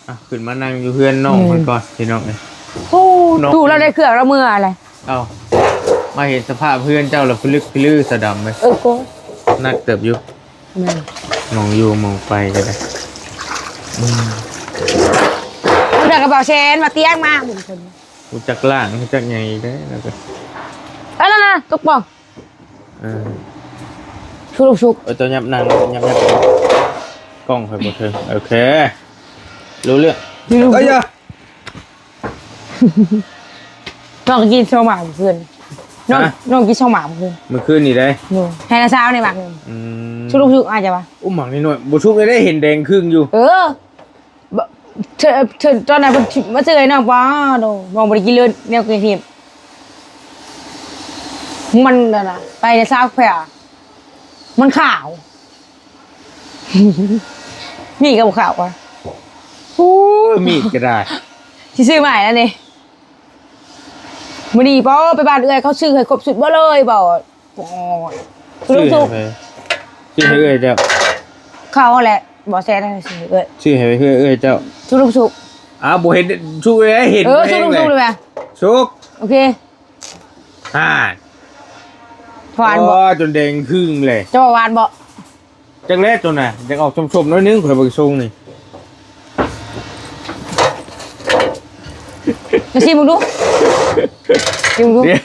ອ່ະ ຂຶ້ນມານັ່ງຢູ່ເຮືອນນ້ອງ ແມ່ນ ເພິ່ນກ່ອນພີ່ນ້ອງເອີຍ. ໂອ້ ນ້ອງ ຕູ້ລາວໄດ້ເຄື່ອງລາວເມືອແຫຼະ. ເອົ້າ ມາເຫັນສະພາບເຮືອນເຈົ້າລະພິລຶກພິລືສະດຳເອີຍ. ເອີ ກໍໜັກເຕີບຢູ່. ແມ່ນ ມອງຢູ່ມອງໄປກໍໄດ້. ອືມ ເອົາກະເປົາແຊນມາຕຽງມາ ຮູ້ຈັກລ້າງ ຮູ້ຈັກຫຍັງອີກເດ້ ແລ້ວກໍ ເອີ ນັ້ນນະ ຕົກປ່ອງ. ເອີ ຊຸກ ຊຸກ ເອີ ເຈົ້າຫຍັບນັ່ງ ຫຍັບ ຫຍັບ ກ້ອງຂ້ອຍບໍ່ເຖິງ. ໂອເຄ ຮູ້ເລື່ອງ. ເອີຍ ນ້ອງກິນສອງໝາກເມື່ອຄືນ. ນ້ອງ ຮະ? ນ້ອງກິນສອງໝາກເມື່ອຄືນ. ມື້ຄືນນີ້ໄດ໋? ໂດຍ ໃຫ້ນ້າສາວນີ້ໝາກໜຶ່ງ. ອືມ ຊຸກ ຊຸກ ອາດຈະວ່າ ໂອ້ ໝາກນ້ອຍໆ ບໍ່ຊຸກເລີຍເດ້ ເຫັນແດງຄຶ່ງຢູ່. ເອີ ບໍ່ ເທີ ເທີ ຕອນນັ້ນເພິ່ນມາຊື້ໃຫ້ນ້ອງ ປ້າໂດ ນ້ອງບໍ່ໄດ້ກິນເລີຍແນວກິນເຫັດ. ມັນນັ້ນນະ ໄປແຕ່ເຊົ້າແທ້ ມັນຂາວ ມີດກໍບໍ່ຂາວວ່າ. ໂອ້ຍ ມີດກໍໄດ້ ຊິຊື້ໃໝ່ແລ້ວນີ້. ມື້ນີ້ບໍ່ ໄປບ້ານເອື້ອຍ ເຂົາຊື້ໃຫ້ຄົບຊຸດເບິດເລີຍບໍ່. ໂອ້ຍ ຊື້ໃຫ້ໃຜ? ຊື້ໃຫ້ເອື້ອຍເຈົ້າ. ເຂົາຫັ້ນແຫຼະ ບໍ່ແຊນໃຫ້ຊື້ໃຫ້ເອື້ອຍ. ຊື້ໃຫ້ເອື້ອຍ ເອື້ອຍເຈົ້າ. ຊຸກ ຊຸກ ຊຸກ. ອ້າວ ບໍ່ເຫັນຊຸກເລີຍ ເຫັນ ເອີ ຊຸກ ຊຸກ ຊຸກ ຊຸກ. ໂອເຄ ຫາ ຫວານບໍ່? ອໍ ຈົນແດງຄຶ່ງເລີຍ. ເຈົ້າວ່າຫວານບໍ່? ຈັກແລະໂຕນະ ຢາກອອກສົ້ມໆໜ້ອຍໜຶ່ງ ຂ້ອຍເບິ່ງຊົງນີ້. ມາຊີມເບິ່ງດູ ຊີມເບິ່ງດູ. ດຽວ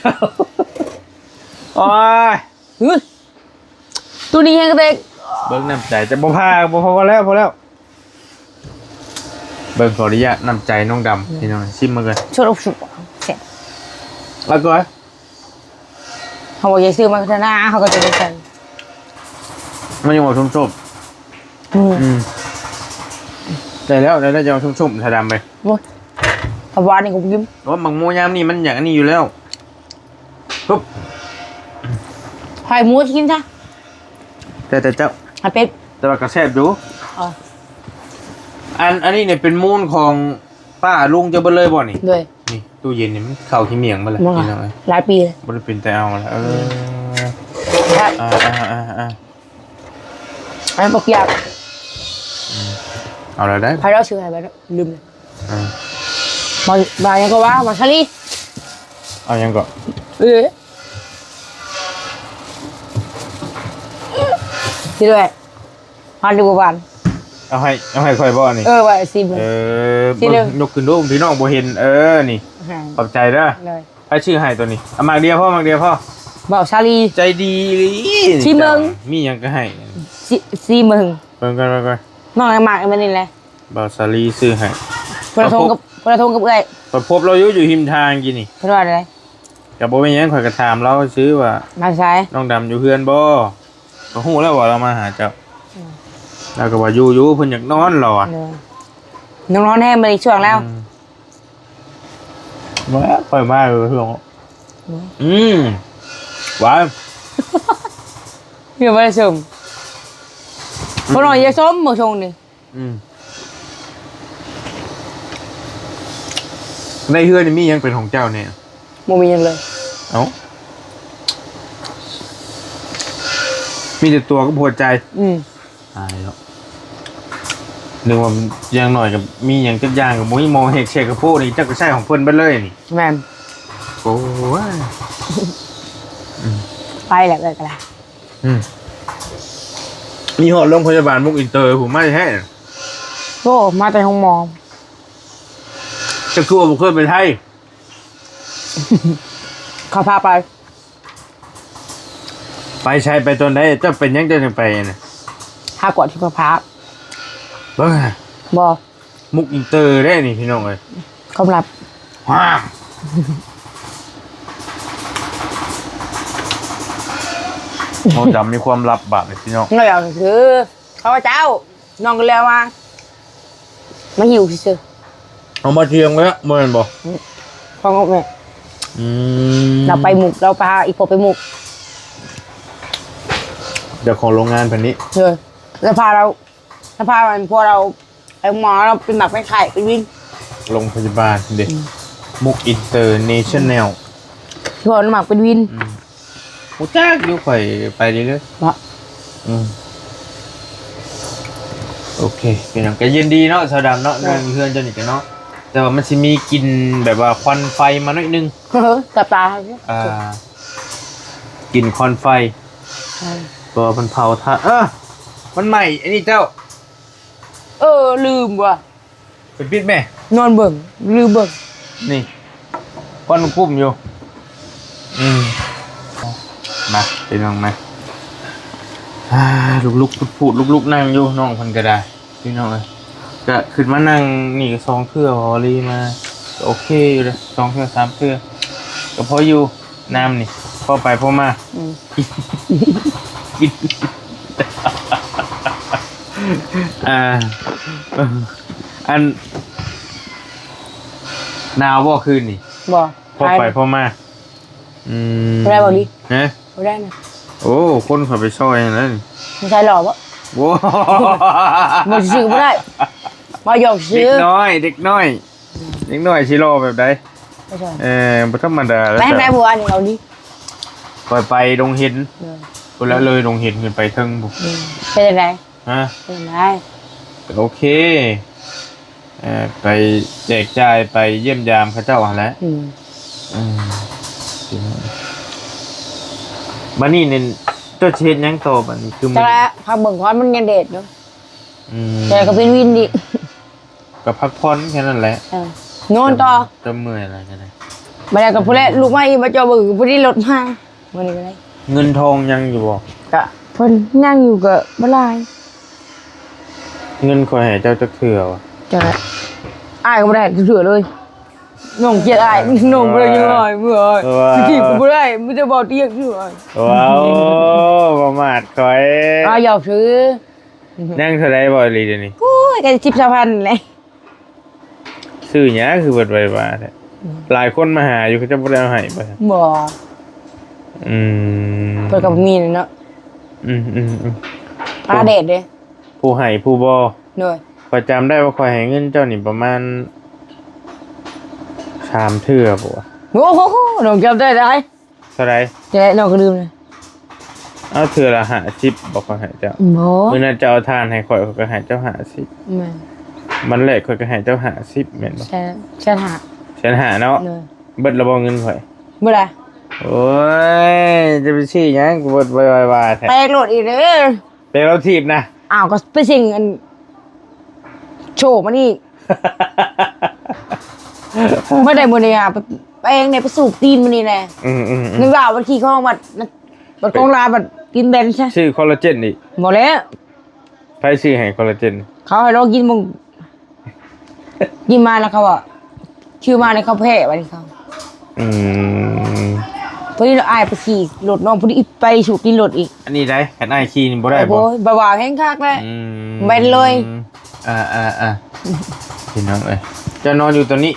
ໂອ້ຍ ຫື ໂຕນີ້ແຮງກະເຕັກ. ເບິ່ງນ້ຳໃຈ ຈະບໍ່ພາ ບໍ່ພໍ ພໍແລ້ວ ພໍແລ້ວ. ເບິ່ງ ຂໍອະນຸຍາດນ້ຳໃຈນ້ອງດຳ ອືມ ພີ່ນ້ອງ ຊີມເບິ່ງກ່ອນ. ຊຸກ ຊຸກ ແຊບ. ເອົາກ່ອນ ເຮົາບໍ່ຢາກຊື້ມາທະນາ ເຮົາກໍຈະໄດ້ໃສ່. ມັນຍັງບໍ່ສົມໆ. ອືມ ອືມ ໄດ້ແລ້ວ ໄດ້ແລ້ວ ຈະເອົາສົ້ມໆ ຖ້າດຳໄປ. ໂອ້ຍ ຖ້າຫວານນີ້ກໍບໍ່ກິນ. ໂອ້ ໝາກໂມຍາມນີ້ມັນຢາກອັນນີ້ຢູ່ແລ້ວ. ປຶບ ໃຫ້ໝູກິນຊະ. ແຕ່ ແຕ່ເຈົ້າ ໃຫ້ເປັດ ແຕ່ວ່າກໍແຊບຢູ່. ເອີ ອັນ ອັນນີ້ນີ້ເປັນມູນຂອງປ້າລຸງເຈົ້າເບິດເລີຍບໍ່ນີ້? ໂດຍ. ນີ້ ຕູ້ເຢັນນີ້ມັນເຂົ້າຂີ້ໝ້ຽງເບິດແລ້ວ ພີ່ນ້ອງເອີຍ. ຫຼາຍປີແລ້ວ ບໍ່ໄດ້ເປັນແຕ່ເອົາແລ້ວ. ເອີ ອືມ ອ່າ ອ່າ ອ່າ ອ່າ ອັນບັກຢາກ ອືມ ເອົາແລ້ວໄດ໋. ໃຜລາວຊື້ໃຫ້ໄປແລ້ວ ລືມແລ້ວ. ອ່າ ມາ ມາຫຍັງກໍວ່າ ມາຊາລີ. ເອົາຫຍັງກໍ? ເອີ ຊິດ້ວຍ. ຫວານຫຼືບໍ່ຫວານ? ເອົາໃຫ້ ເອົາໃຫ້ຂ້ອຍບໍ່ນີ້? ເອີ ວ່າຊິເບິ່ງ. ເອີ ຊິເບິ່ງ ຍົກຂຶ້ນດູ ພີ່ນ້ອງບໍ່ເຫັນ. ເອີ ນີ້ ຂອບໃຈເດີ. ໂດຍ. ໃຜຊື້ໃຫ້ໂຕນີ້? ເອົາໝາກດຽວພໍ ໝາກດຽວພໍ. ເບົາສາລີ ໃຈດີອີ່ຫຼີ. ຊິເບິ່ງ ມີຫຍັງກໍໃຫ້. ຊິ ຊິເບິ່ງ ເບິ່ງກ່ອນ ເບິ່ງກ່ອນ. ນ້ອງໃຫ້ໝາກອັນນີ້ແຫຼະ ເບົາສາລີຊື້ໃຫ້. ຄົນລະຖົງກັບ ຄົນລະຖົງກັບເອື້ອຍ. ຂ້ອຍພົບລາວຢູ່ ຢູ່ຮິມທາງກີ້ນີ້. ເພິ່ນວ່າໃດ? ກໍບໍ່ແມ່ນຫຍັງ ຂ້ອຍກໍຖາມລາວຊື່ວ່າ ມາໃສ? ນ້ອງດຳຢູ່ເຮືອນບໍ່? ກໍຮູ້ແລ້ວວ່າລາວມາຫາເຈົ້າ. ອືມ ລາວກໍວ່າຢູ່ ຢູ່ ເພິ່ນຢາກນອນລາວວ່າ. ໂດຍ. ນອນແຮງມື້ນີ້ຊ່ວງແລ້ວ. ອືມ ວ່າຂ້ອຍມາເລີຍຊ່ວງ. ອືມ ຫວານ ຍັງບໍ່ໄດ້ຊົມ. ອືມ ບໍ່ນ້ອຍຢ່າຊົມ ບໍ່ຊົມນີ້. ອືມ ໃນເຮືອນນີ້ມີຫຍັງເປັນຂອງເຈົ້າແດ່? ບໍ່ມີຫຍັງເລີຍ. ເອົ້າ ມີແຕ່ຕົວກັບຫົວໃຈ. ອືມ ຕາຍແລ້ວ ນຶກວ່າຢ່າງໜ້ອຍກໍມີຫຍັງຈັກຢ່າງ ກໍບໍ່ມີໝໍ້ເຮັດເຊກະໂພນີ້ ເຈົ້າກໍໃຊ້ຂອງເພິ່ນເບິດເລີຍນີ້. ແມ່ນ. ໂອ້ຍ ອືມ ໄປແລ້ວເອື້ອຍກໍໄດ້. ອືມ ມີຮອດໂຮງພະຍາບານມຸກອິນເຕີພຸ້ນ ມາແທ້. ໂອ້ ມາແຕ່ໂຮງໝໍ. ເຈົ້າຄືວ່າບໍ່ເຄີຍໄປໄທ? ເຂົາພາໄປ. ໄປໃສ? ໄປຕອນໃດ? ເຈົ້າເປັນຫຍັງເຈົ້າຈຶ່ງໄປນະ? ຫາກວດສຸຂະພາບ. ເບິ່ງ ບໍ່ ມຸກອິນເຕີເດ້ນີ້ພີ່ນ້ອງເອີຍ. ຄວາມລັບ. ຫາ ເຮົາຈະມີຄວາມລັບບາດນີ້ພີ່ນ້ອງ. ແລ້ວຄື ເຂົາເຈົ້າ ນ້ອງກໍເລີຍວ່າ ມາຫິວຊື່ໆ. ເອົາມາທ່ຽງແລ້ວ ແມ່ນບໍ່? ອືມ ຂອງແມ່. ອືມ ລາວໄປມຸກ ລາວພາອີ່ພໍ່ໄປມຸກ. ເຈົ້າຂອງໂຮງງານເພິ່ນນີ້. ເອີ ລາວພາລາວ ລາວພາອັນ ພວກລາວ ໄປໂຮງໝໍ ລາວເປັນໝາກເປັນໄຂ້ ເປັນວິນ. ໂຮງພະຍາບານເດ້. ອືມ ມຸກອິນເຕີເນເຊີນແນວ. ພວກໝາກເປັນວິນ. ອືມ ຮູ້ຈັກຢູ່ ຂ້ອຍໄປເລື້ອຍໆ. ບໍ່? ອືມ ເ ໂອເຄ ພີ່ນ້ອງ ກໍເຢັນດີເນາະ ສາວດຳເນາະ. ເອີ ນັ່ງຢູ່ເຮືອນເຈົ້ານີ້ກໍເນາະ ແຕ່ວ່າມັນຊິມີກິ່ນແບບວ່າຄວັນໄຟມາໜ້ອຍໜຶ່ງ. ເອີ ຕາປາ ອ່າ ກິ່ນຄວັນໄຟ. ໃຊ່ ເພາະວ່າເພິ່ນເຜົາຖ່ານ. ເອີ ມັນໄໝ້ອັນນີ້ເຈົ້າ. ເອີ ລືມວ່າ ໄປປິດແມ່ ນອນເບິ່ງ ລືມເບິ່ງ. ນີ້ ຄວັນກຸ້ມຢູ່. ອືມ ມາ ພີ່ນ້ອງມາ. ອ່າ ລຸກໆ ພູດໆ ລຸກໆ ນັ່ງຢູ່ ນ້ອງເພິ່ນກໍໄດ້ ພີ່ນ້ອງເອີຍ. ກະຂຶ້ນມານັ່ງນີ້ກໍສອງເທື່ອ ພໍລີມາ ກໍໂອເຄຢູ່ເດ້ ສອງເທື່ອສາມເທື່ອ ກໍພໍຢູ່ ນ້ຳນີ້ ພໍໄປພໍມາ. ອືມ ອ່າ ອັນ ໜາວບໍ່ຄືນນີ້? ບໍ່ ພໍໄປພໍມາ. ອືມ ບໍ່ໄດ້ບໍ່ລີ ຮະ? ບໍ່ໄດ້ນະ. ໂອ້ ຄົນເຂົາໄປຊ່ອຍຫັ້ນແຫຼະນີ້. ມີໃສ່ຫຼໍ່ບໍ່? ໂອ້ ບໍ່ຊື່ບໍ່ໄດ້ ມາຢອກຊື່. ເດັກນ້ອຍ ເດັກນ້ອຍ ເດັກນ້ອຍຊິຫຼໍ່ແບບໃດ? ບໍ່ໃຊ່ ເອີ ບໍ່ທຳມະດາ. ໄປທາງໃດມື້ວານນີ້ ເອົາດີ. ຂ້ອຍໄປດົງເຫັນ ເອີ ພຸ້ນແຫຼະ ເລີຍດົງເຫັນຂຶ້ນໄປເທິງພຸ້ນ. ອືມ ເປັນຈັ່ງໃດ? ຮະ? ເປັນຈັ່ງໃດ? ກໍໂອເຄ ເອີ ໄປແຈກຈ່າຍ ໄປຢ້ຽມຢາມເຂົາເຈົ້າຫັ້ນແຫຼະ. ອືມ ອືມ ບັດນີ້ນີ້ເຈົ້າຊິເຮັດຫຍັງຕໍ່ບັດນີ້? ຄືມື້ ຈັກແຫຼະ ພັກເບິ່ງກ່ອນ ມັນຍັງແດດຢູ່. ອືມ ແຕ່ກໍເປັນວິນອີກ ກໍພັກຜ່ອນແຄ່ນັ້ນແຫຼະ. ເອີ ນອນຕໍ່ ຈະເມື່ອຍຫຼາຍກໍໄດ້. ບັດໃດກໍພຸ້ນແຫຼະ ລຸກມາອີກ ມາຈໍເບິ່ງ ພໍດີລົດມາ. ມື້ນີ້ກໍໄດ້ ເງິນທອງຍັງຢູ່ບໍ່? ກະເພິ່ນຍັງຢູ່ກໍບໍ່ຫຼາຍ. ເງິນຂ້ອຍໃຫ້ເຈົ້າຈັກເທື່ອວະ? ຈັກແຫຼະ ອ້າຍກໍບໍ່ໄດ້ເທື່ອເລີຍ. ນ້ອງກຽດອ້າຍ ນ້ອງບໍ່ໄດ້ຢູ່ອ້າຍ ເມື່ອອ້າຍ ຊິຖີບກໍບໍ່ໄດ້ ມີແຕ່ເວົ້າຕຽກຢູ່ອ້າຍ. ວ້າວ ປະໝາດຂ້ອຍ ອ້າຍຢອກຊື່. ຍັງເທົ່າໃດບໍ່ອີ່ຫຼີດຽວນີ້? ໂອ້ຍ ກໍສິບຊາວພັນແຫຼະ. ຊື້ຫຍັງຄືເບິດໄວວ່າແທ້? ອືມ ຫຼາຍຄົນມາຫາຢູ່ ເຂົາເຈົ້າບໍ່ໄດ້ເອົາໃຫ້ບໍ່? ບໍ່ ອືມ ເພິ່ນກໍບໍ່ມີແຫຼະເນາະ. ອືມໆໆ ປາແດດເດ້ ຜູ້ໃຫ້ຜູ້ບໍ່. ໂດຍ ຂ້ອຍຈຳໄດ້ວ່າຂ້ອຍໃຫ້ເງິນເຈົ້ານີ້ປະມານສາມເທື່ອບໍ່ວະ? ໂອ້ໂຫ ນ້ອງຈຳໄດ້ຫຼາຍ. ເທົ່າໃດ? ແຈະ ນ້ອງກໍລືມເລີຍ. ເອົາ ເທື່ອລະຫ້າສິບບໍ່ ຂ້ອຍໃຫ້ເຈົ້າ? ບໍ່ ມື້ນັ້ນເຈົ້າເອົາຖ່ານໃຫ້ຂ້ອຍ ຂ້ອຍກໍໃຫ້ເຈົ້າຫ້າສິບ. ແມ່ນ ວັນແລກຂ້ອຍກໍໃຫ້ເຈົ້າຫ້າສິບແມ່ນບໍ່? ແສນ ແສນຫ້າ ແສນຫ້າເນາະ. ໂດຍ ເບິດລະບໍ່ເງິນຂ້ອຍ? ເບິດລະ. ໂອ້ຍ ຈະໄປຊື້ຫຍັງ ເບິດໄວໆວ່າແທ້. ແປກໂລດອີກເດີ ແປກລາວຖີບນະ. ອ້າວ ກໍໄປເສັງອັນ ໂຊກມານີ້ ມາໄດ້ມື້ນີ້ຫາ ແປງໄດ້ໄປສູບຕີນມື້ນີ້ແຫຼະ. ອືມໆໆ ນຶກວ່າມັນຂີ້ຂອງບັດ ບັດຂອງລາວບັດກິນແບນຊະ. ຊື້ຄໍລາເຈນອີກ? ບໍ່ແລ້ວ ໃຜຊື້ໃຫ້ຄໍລາເຈນ? ເຂົາໃຫ້ລອງກິນເບິ່ງ ກິນມາແລ້ວເຂົາວ່າ ຊື້ມາແລ້ວເຂົາແພ້ບັດນີ້ເຂົາ. ອືມ ພໍດີອ້າຍໄປຂີ່ລົດນ້ອງ ພໍດີໄປສູບຕີນລົດອີກ. ອັນນີ້ໄດ໋ ຄັນອ້າຍຂີ່ນີ້ບໍ່ໄດ້ບໍ່? ໂອ້ຍ ບໍ່ວ່າແຮງຄັກແຫຼະ. ອືມ ແມ່ນເລີຍ. ອ່າໆໆ ພີ່ນ້ອງເອີຍ ເຈົ້ານອນຢູ່ໂຕນີ້?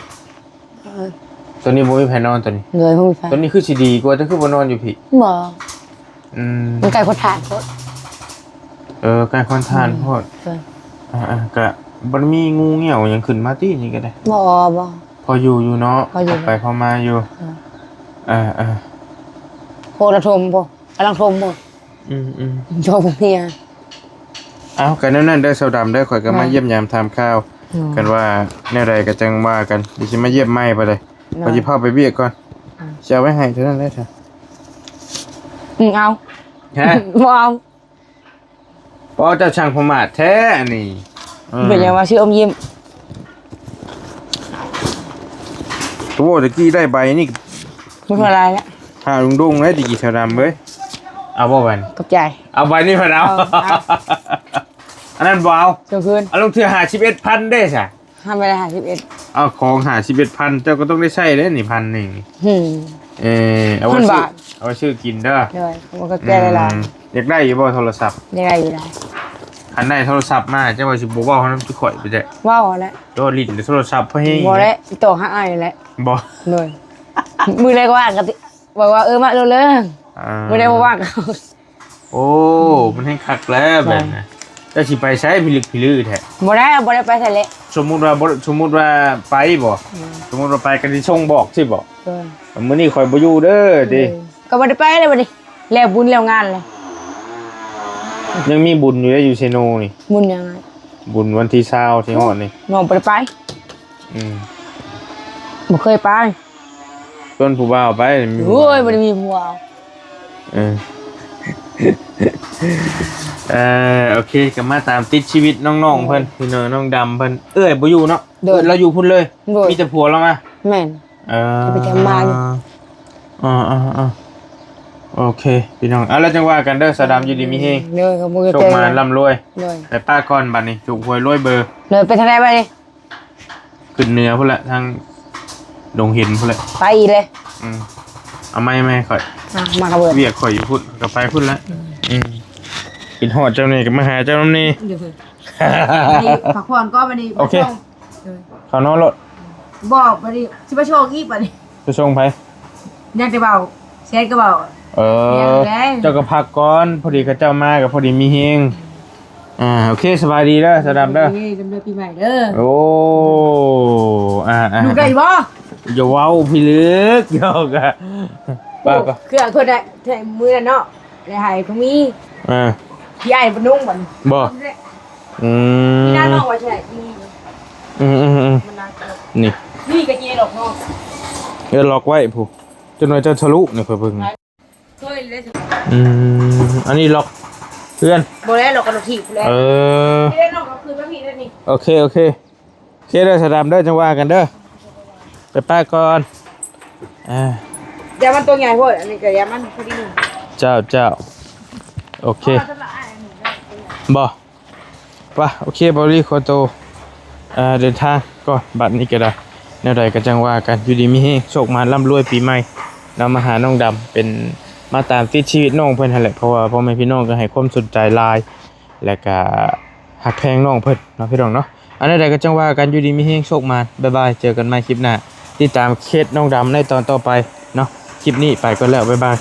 ເອີ ໂຕນີ້ບໍ່ມີໃຜນອນໂຕນີ້? ໂດຍ ບໍ່ມີໃຜ. ໂຕນີ້ຄືຊິດີກວ່າ ເຈົ້າຄືບໍ່ນອນຢູ່ພີ້? ບໍ່ ອືມ ມັນໃກ້ຄົນທານໂພດ. ເອີ ໃກ້ຄົນທານໂພດ. ໂດຍ ອ່າໆ ກະບໍ່ໄດ້ມີງູງຽວຫຍັງຂຶ້ນມາຕິ ນີ້ກໍໄດ້? ບໍ່ ບໍ່ ພໍຢູ່ຢູ່ເນາະ ພໍຢູ່ ພໍໄປພໍມາຢູ່. ເອີ ເອີໆ ໂພດລະຖົມ ໂພດ ກຳລັງຖົມ ໂພດ. ອືມໆ ໂທບໍ່ເມຍ. ເອົ້າ ກໍແນວນັ້ນເດີ ສາວດຳເດີ ຂ້ອຍກໍມາ ແມ່ນ ຢ້ຽມຢາມຖາມຂ່າວ. ໂດຍ ຄັນວ່າແນວໃດກໍຈັ່ງວ່າກັນ ດຽວຊິມາຢ້ຽມໃໝ່ພຸ້ນເລີຍ. ໂດຍ ຂ້ອຍຊິພາໄປວຽກກ່ອນ. ອືມ ຊິເອົາໄວ້ໃຫ້ເທົ່ານັ້ນແຫຼະ. ອືມ ເອົາ. ຮະ? ບໍ່ເອົາ. ອໍ ເຈົ້າຊ່າງປະໝາດແທ້ອັນນີ້. ເອີ ເປັນຫຍັງວ່າຊື່ອມຍິ້ມ? ໂອ້ ຕະກີ້ໄດ້ໃບນີ້ ມັນກໍຫຼາຍແລ້ວ ຫາດຸງໆ ໄດ້ຕະກີ້ ສາວດຳເອີຍ. ເອົາບໍ່ແວ່ນ? ຂອບໃຈ. ເອົາໃບນີ້ພັດເອົາ. ເອົາ ເອົາ. ອັນນັ້ນບໍ່ເອົາ? ເຈົ້າຄືນ. ເອົາ ລາງເທື່ອຫ້າສິບເອັດພັນເດ້ຊະ. ຫາໄປໄດ້ຫ້າສິບເອັດ. ເອົາ ຂອງຫ້າສິບເອັດພັນ ເຈົ້າກໍຕ້ອງໄດ້ໃຊ້ເດ້ນີ້ ພັນໜຶ່ງ. ອືມ ເອີ ເອົາໄວ້ຊື້ ເອົາໄວ້ຊື້ກິນເດີ. ໂດຍ ມັນກໍແກ່ຫຼາຍ. ອືມ ຢາກໄດ້ຢູ່ບໍ່ໂທລະສັບ? ຢາກໄດ້ຢູ່ຫຼາຍ. ຄັນໄດ້ໂທລະສັບມາ ເຈົ້າວ່າຊິບໍ່ເວົ້ານຳຈຸຂ້ອຍໄປແທ້? ເວົ້າຫັ້ນແຫຼະ. ໂຕຫຼິ້ນແຕ່ໂທລະສັບພໍແຮງ. ບໍ່ແຫຼະ ຕິດຕໍ່ຫາອ້າຍແຫຼະ. ບໍ່. ໂດຍ ມື້ໃດວ່າງກໍຕິ ບອກວ່າ ເອີ ມາໂລດເລີ. ອ່າ ມື້ໃດບໍ່ວ່າງກໍ ໂອ້ ມັນແຮ່ງຄັກແລ້ວແບບນັ້ນ. ເຈົ້າຊິໄປໃສພິລຶກພິລືແທ້? ບໍ່ໄດ້ ບໍ່ໄດ້ໄປໃສແຫຼະ. ສົມມຸດວ່າບໍ່ ສົມມຸດວ່າໄປບໍ່? ອືມ ສົມມຸດວ່າໄປກໍຊິສົ່ງບອກຊິບໍ່? ເອີ ມື້ນີ້ຂ້ອຍບໍ່ຢູ່ເດີຕິ. ເອີ ກໍບໍ່ໄດ້ໄປແລ້ວບັດນີ້ ແລ້ວບຸນແລ້ວງານແລ້ວ. ຍັງມີບຸນຢູ່ເດ້ ຢູ່ເຊໂນນີ້. ບຸນຫຍັງ? ບຸນວັນທີຊາວທີ່ຮອດນີ້ ນ້ອງບໍ່ໄດ້ໄປ. ອືມ ບໍ່ເຄີຍໄປ. ຊວນຜູ້ບ່າວໄປມີ ໂອ້ຍ ບໍ່ໄດ້ມີຜົວ. ເອີ ເອີ ໂອເຄ ກໍມາຕາມຕິດຊີວິດນ້ອງໆເພິ່ນ ພີ່ນ້ອງນ້ອງດຳເພິ່ນ. ເອື້ອຍບໍ່ຢູ່ເນາະ. ໂດຍ ລາວຢູ່ພຸ້ນເລີຍ. ໂດຍ ມີແຕ່ຜົວລາວມາ. ແມ່ນ. ເອີ ໄປທຳມາຢູ່. ເອີໆໆ ໂອເຄ ພີ່ນ້ອງ ເອົາ ແລ້ວຈັ່ງວ່າກັນເດີ ສາວດຳ ຢູ່ດີມີແຮງ. ໂດຍ ຂອບຄຸນ ໂຊກມານ ເຈົ້າ ລ່ຳລວຍ. ໂດຍ ໄປປ້າກ່ອນບັດນີ້ ຖືກຫວຍລວຍເບີ. ໂດຍ ໄປທາງໃດບັດນີ້? ຂຶ້ນເໜືອພຸ້ນແຫຼະ ທາງດົງເຫັນພຸ້ນແຫຼະ. ໄປອີກເລີຍ. ອືມ ເອົາໄມ້ມາໃຫ້ຂ້ອຍ. ອ່ະ ມາກະເບີດ ວຽກຂ້ອຍຢູ່ພຸ້ນ ກໍໄປພຸ້ນແຫຼະ. ອືມ ອືມ ຄິດຮອດເຈົ້ານີ້ ກໍມາຫາເຈົ້ານຳນີ້. ໂດຍ ໄປພັກຜ່ອນກ່ອນບັດນີ້. ໂອເຄ ມາສົ່ງ. ໂດຍ ເຂົ້ານອນໂລດ. ບໍ່ ບັດນີ້ຊິມາສົ່ງອີກບັດນີ້. ໄປສົ່ງໃຜ? ຍັງແຕ່ເວົ້າ ແຊນກໍເວົ້າ. ເອີ ເຈົ້າກໍພັກກ່ອນ ພໍດີເຂົາເຈົ້າມາກໍພໍດີມີແຮງ. ອ່າ ໂອເຄ ສະບາຍດີເດີ ສາວດຳເດີ. ເອີ ລຳລວຍປີໃໝ່ເດີ. ໂອ້ ອ່າໆ ລູກໄດ້ບໍ່? ຢ່າເວົ້າພິລຶກ ຢອກອະ. ໂອ້ ເຄື່ອງເພິ່ນໄດ້ ແທ້ມື້ນັ້ນເນາະ ໄດ້ໃຫ້ຜູ້ມີ. ອ່າ ທີ່ອ້າຍບໍ່ນຸ່ງບັດນີ້. ບໍ່. ອືມ ນີ້ນະ ນ້ອງວ່າຊິໃຫ້ທີ່ນີ້. ອືມໆໆ ມັນໜັກ. ນີ້ ນີ້ກໍເຈລັອກເນາະ. ເອີ ລັອກໄວ້ພຸ້ນ ຈັກໜ່ອຍເຈົ້າທະລຸນີ້ ຂ້ອຍເບິ່ງ. ອືມ ອັນນີ້ລັອກເຮືອນ. ບໍ່ແລ້ວ ລັອກກັບລົດຖີບພຸ້ນແຫຼະ. ເອີ ນີ້ແຫຼະ ນ້ອງກໍຄືນມາພີ້ແລ້ວນີ້. ໂອເຄ ໂອເຄ ໂອເຄເດີ ສາວດຳເດີ ຈັ່ງວ່າກັນເດີ. ໄປປ້າກ່ອນ. ອ່າ ຢ່າມັນຕົວໃຫຍ່ໂພດ ອັນນີ້ກໍຢ່າມັນພໍດີ. ເຈົ້າ ເຈົ້າ ໂອເຄ. ບໍ່ ວ່າ ໂອເຄ ເບົາລີຂໍໂຕ ເອີ ເດີນທາງກ່ອນ ບັດນີ້ກໍໄດ້. ແນວໃດກໍຈັ່ງວ່າກັນ ຢູ່ດີມີແຮງ ໂຊກມານລ່ຳລວຍປີໃໝ່ເນາະ. ມາຫານ້ອງດຳ ເປັນມາຕາມຕິດຊີວິດນ້ອງເພິ່ນຫັ້ນແຫຼະ ເພາະວ່າພໍ່ແມ່ພີ່ນ້ອງກໍໃຫ້ຄວາມສົນໃຈຫຼາຍ ແລະກະຮັກແພງນ້ອງເພິ່ນເນາະ ພີ່ນ້ອງເນາະ. ອັນໃດກໍຈັ່ງວ່າກັນ ຢູ່ດີມີແຮງ ໂຊກມານ ບາຍບາຍ ເຈີກັນໃໝ່ຄລິບໜ້າ. ຕິດຕາມເຄສນ້ອງດຳໃນຕອນຕໍ່ໄປເນາະ. ຄລິບນີ້ໄປກ່ອນແລ້ວ ບາຍບາຍ.